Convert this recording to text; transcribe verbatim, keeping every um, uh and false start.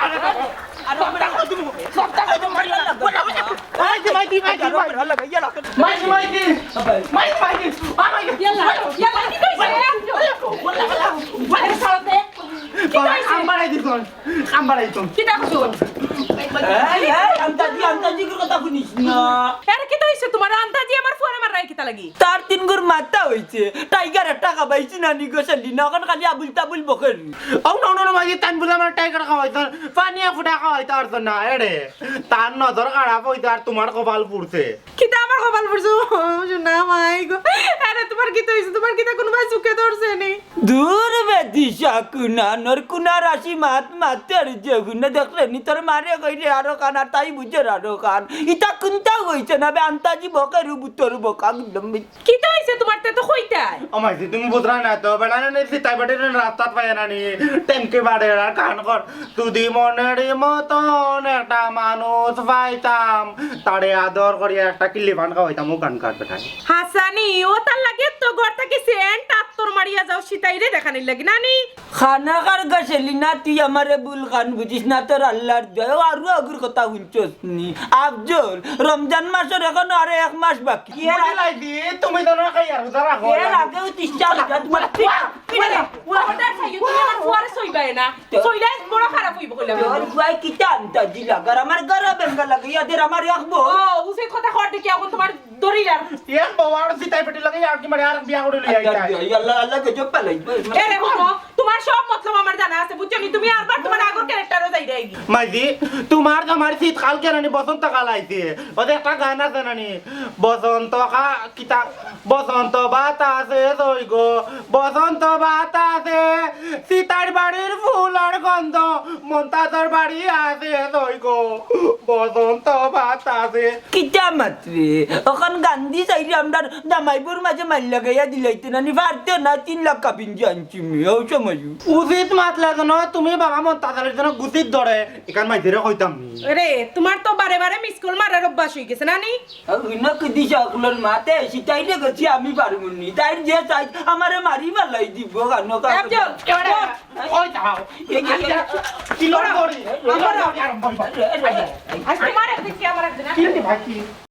আরে, আরে, আরে, আরে, তুমি, সবটা তুমি মারিও না। মাইজি, মাইজি, মাইজি, মাইজি। মাইজি, মাইজি। মাইজি, মাইজি। আ, মাইজি। ইয়াল্লা, ইয়াল্লা, কিতা অইছে? আরে, ছাড়ো তে। কিতা বাবা, অইছে? কাম বাড়াই দিছইন। কাম বাড়াই দিছইন। কিতা কইছো? এই, এই, আন্তাজি, আন্তাজি করে কথা হুনিস না। আরে, কিতা অইছে তুমার? আন্তাজি আমার ফুয়ারে মাররায় কিতা লাগি? তার তিন গুর মাথা অইছে। টাইগার একটা খাবাইছি না নি গো, সেলিনা, অখন খালি আবুল তাবুল বকের। ও, না, না, না, মাইজি, তাইন বুলে আমার টাইগার খাওয়াইতো, পানিয়া ফুটা খাওয়াইতো পারতো না, এরে। তার নজর খারাপ অইছে আর তুমার কপাল পুড়ছে। কিতা আমার কপাল পুড়ছে? ও, সোনা মাই গো। আরে, তুমার কিতা অইছে? তুমার কিতা কুনুবায় চুকে ধরছে নি? দূর বেদিশা কুনানোর কুনার আসি মাত মাতের যে হুনে দেখলে নি তোর মারে কইরে আরো খান আর তাই বুঝের আরো খান। ইতা কুন্তা অইছে না বে আন্তাজি বকের বুতর বক একদম। কিতা অইছে তুমার তে তো কইতায়? ও মাইজি, তুমি বুঝরায় না তো, বেটা না নিছি তাই বেটা না রাস্তাত পায় না নি, টেমকে বাড়ে আর কান কর। যদি মনের মতন একটা মানুষ পাইতাম, তারে আদর করিয়া একটা কিল্লি পান খাওয়াইতাম, ও কান কাট বেটায়। হাসানি, ও তার লাগি তো ঘর থাকি সেন্ট আত্তর মারিয়া যাও, সিতাইরে দেখানির লাগি, না নি? খানা খার গা সেলিনা, তুই আমারে ভুল খান বুঝিস না, তোর আল্লার দোয়াই, ও আরু আগুর কথা হুনছস নি? আফজল, রমজান মাসর অখনো আরো এক মাস বাকি। এর বুঝি লাইছি, তুমি তো না খাই আর রোজা রাখো। এর আগেও তিরিশটা রোজা তোমার ঠিক। ওটা খাইও, তুমি আমার ফুয়ারে সইবায় না। সইলে বড় খারাপ অইবো কইলাম। তোর ফুয়ায় কিতা আন্তাজি লাগার, আমার গলা বেঙ্গা লাগে, ইয়াদের আমার এক বউ। ও, উচিত কথা কর দেখি, অখন তুমার দরিলার। এক বউ আর সিতাই বেটির লগে আর কি মারে আর বিয়া করি লই আইতায়। আল্লাহ, আল্লাহ, গজব পালাই। এরে হুনো, তুমার সব মতলব আমার জানা আছে, বুঝছো নি? তুমি আরবার তুমার আগর ক্যারেক্টারো যাইরায়গি। মাইজি, তুমার জামাইর শীতকাল কেনে নি, বসন্তকাল আইছে। ওদের একটা গান আছে না নি? বসন্ত খা-, কিতা? বসন্ত বাতাসে দই গো, বসন্ত বাতাসে, সিতার বাড়ির ফুলর গন্ধ, মন্তাজর বাড়ি আছে দই গো, বসন্ত বাতাসে। কিতা মাতরে? অখন গান্ধী চাইরে আমরার জামাইবর মাঝে মাইল লাগাইয়া দিলাইতে না নি, পারতে না, তিন লাখ কাবিন জানছি মি, ও সময়। উচিত মাতলা যেন, তুমি বাবা মন্তাজর যেন গুছিত ধরে, এখান মাইজিরে কইতাম নি। রে, তুমার তো বারে বারে মিস কল মারার অভ্যাস অইগেছে না নি? আর ইনো কি দিশা অকলর মাতে, সিতাইলে গেছি আমি পারমু নি। তাইর যে সাইজ আমারে মারি ফালাই দিব, কানো কানো। একজন, ওই যাও। এই, এই, এই, কি লোক করি? এই, এই, আজ তোমার একদিন কি আমার একদিন, হ্যাঁ? কি রে ভাই, কি?